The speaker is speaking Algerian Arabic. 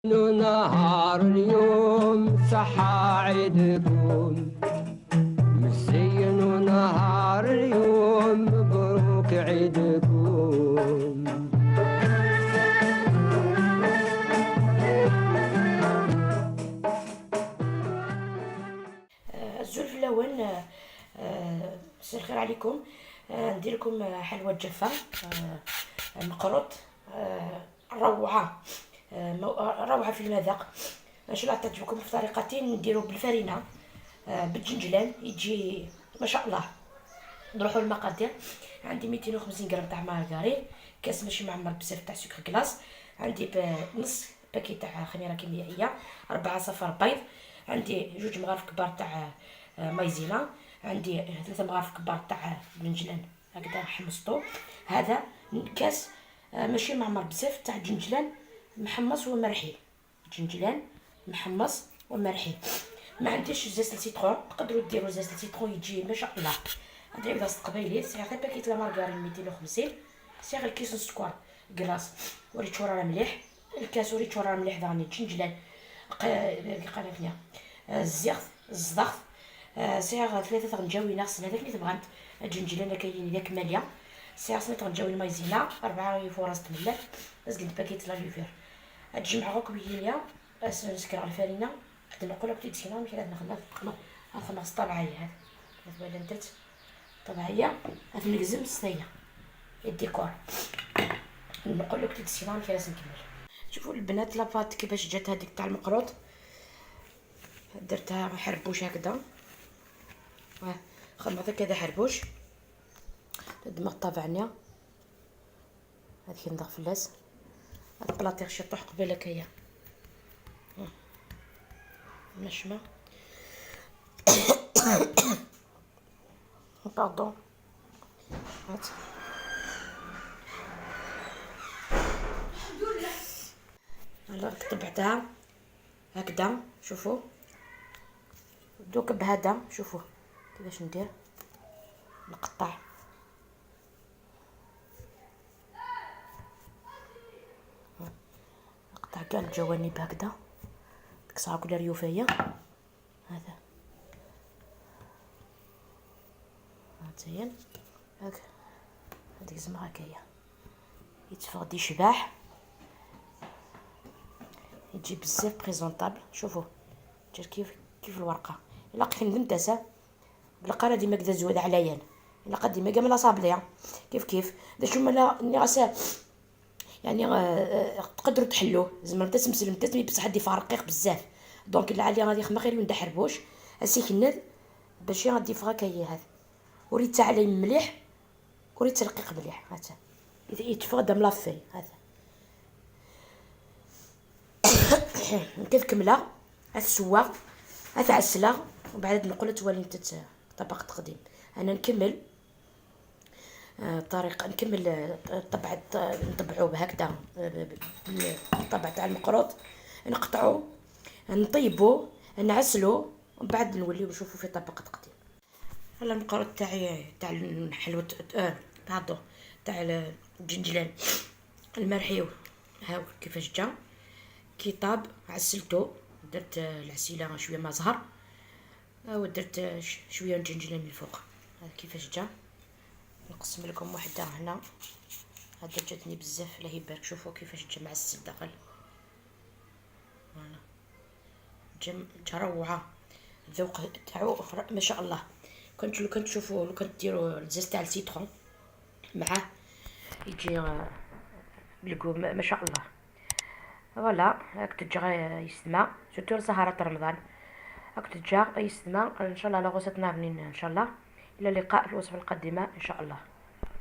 نهار اليوم صحة عيدكم، مزين نهار اليوم مبروك عيدكم. الزلف الاول، مساء الخير عليكم. ندير لكم حلوى جافة، مقروط، روعه، روعه في المذاق. ان شاء الله تعجبكم. في طريقتين نديرو بالفرينه، بالجنجلان، يجي ما شاء الله. نروحو للمقادير. عندي 250 غرام تاع مارغرين، كاس ماشي معمر بزاف تاع sucre glace، عندي نص paquet تاع خميره كيميائية، 4 صفار بيض، عندي 2 مغارف كبار تاع مايزينا، عندي 3 مغارف كبار تاع جنجلان هكذا حمصتو. هذا كاس ماشي معمر بزاف تاع جنجلان محمص ومرحي، جنجلان محمص ومرحي. ما عنديش zeste citron، تقدروا ديروا zeste citron يجي ما شاء الله. عندي بلاصة قبايلي، سي غير paquet la margarine 250، سي غير كيس سكر glace وري تشورا مليح، الكاس وري تشورا مليح. داني جنجلان قالت الزيغ الزضغ، سي غير 3 غنجاوينا خصنا هذاك اللي تبغانت الجنجلان كاين ذاك ماليه. سي خصنا تغنجاوين مايزينا، 4 فورص تملات، ازكد paquet la levure. تجمع غوك بيا نسكر الفرينة، غادي نقول لك تيتسينا ماشي غادي نخدم هذا الطبعيه. هذا ولا درت طبعيه هاد نلزم الصينية الديكور. نقول لك تيتسينا ماشي لازم نكمل. شوفوا البنات la pâte كيفاش جات هذيك تاع المقروط، درتها حربوش هكذا، خدمت كذا حربوش دماغ طابعنيا. هذيك نضغ فلاس هاد بلاطير شي طوح قبيلة كيا نشمه باردون. هات طبعتها هكذا. شوفوا دوك بهذا، شوفوا كيفاش ندير، نقطع نقطع كاع الجوانب هكذا، تكسر كل ريوفيه. هذا هاتين هاك هذيك زعما هكايا يتفغ دي شباح، يجي بزاف présentable. شوفوا جا كيف كيف الورقة. الا خدمت سا بالقرا ديما كدا زواد عليا، الا قديما كاع لا صابليه كيف كيف دا شو مالا ني غاسا يعني تقدروا تحلوه زعما انت تمسلم تسمي بصح دي رقيق بزاف. donc العالي غادي يخمر غير وين حربوش اسيكند باش غادي فغا كاي هذا وريت عليه مليح وريت رقيق مليح. هذا يتفغ دم لافي هذا كيف كمله السوا عسله. وبعد نقول تولي انت طبق تقديم. انا نكمل الطريقة، نكمل الطبع، نطبعوه بهكذا بالطبع تاع المقروط، نقطعو نطيبو نعسلو ومن بعد نوليو نشوفو في طبق تقديم. هلا المقروط تاعي تاع الحلوة pardon تاع الجنجلان المرحيو، هاو كيفاش جا كي طاب. عسلتو، درت العسيله شوية ما زهر، ودرت شوية جنجلان من الفوق. هذا كيفاش جا. نقسم لكم وحده هنا، هذا جاتني بزاف الله يبارك. شوفوا كيفاش جا معسل داخل، voilà جا روعه، الذوق تاعو ما شاء الله. كنت لو كنت تشوفوا لو كنت ديروا ال zeste تاع ال citron معاه يجي بالكو ما شاء الله. voilà هاك تجا يسمى surtout سهرات رمضان، هاك تجا يسمى. ان شاء الله la recette نافنين ان شاء الله. الى اللقاء في الوصفة القادمة ان شاء الله.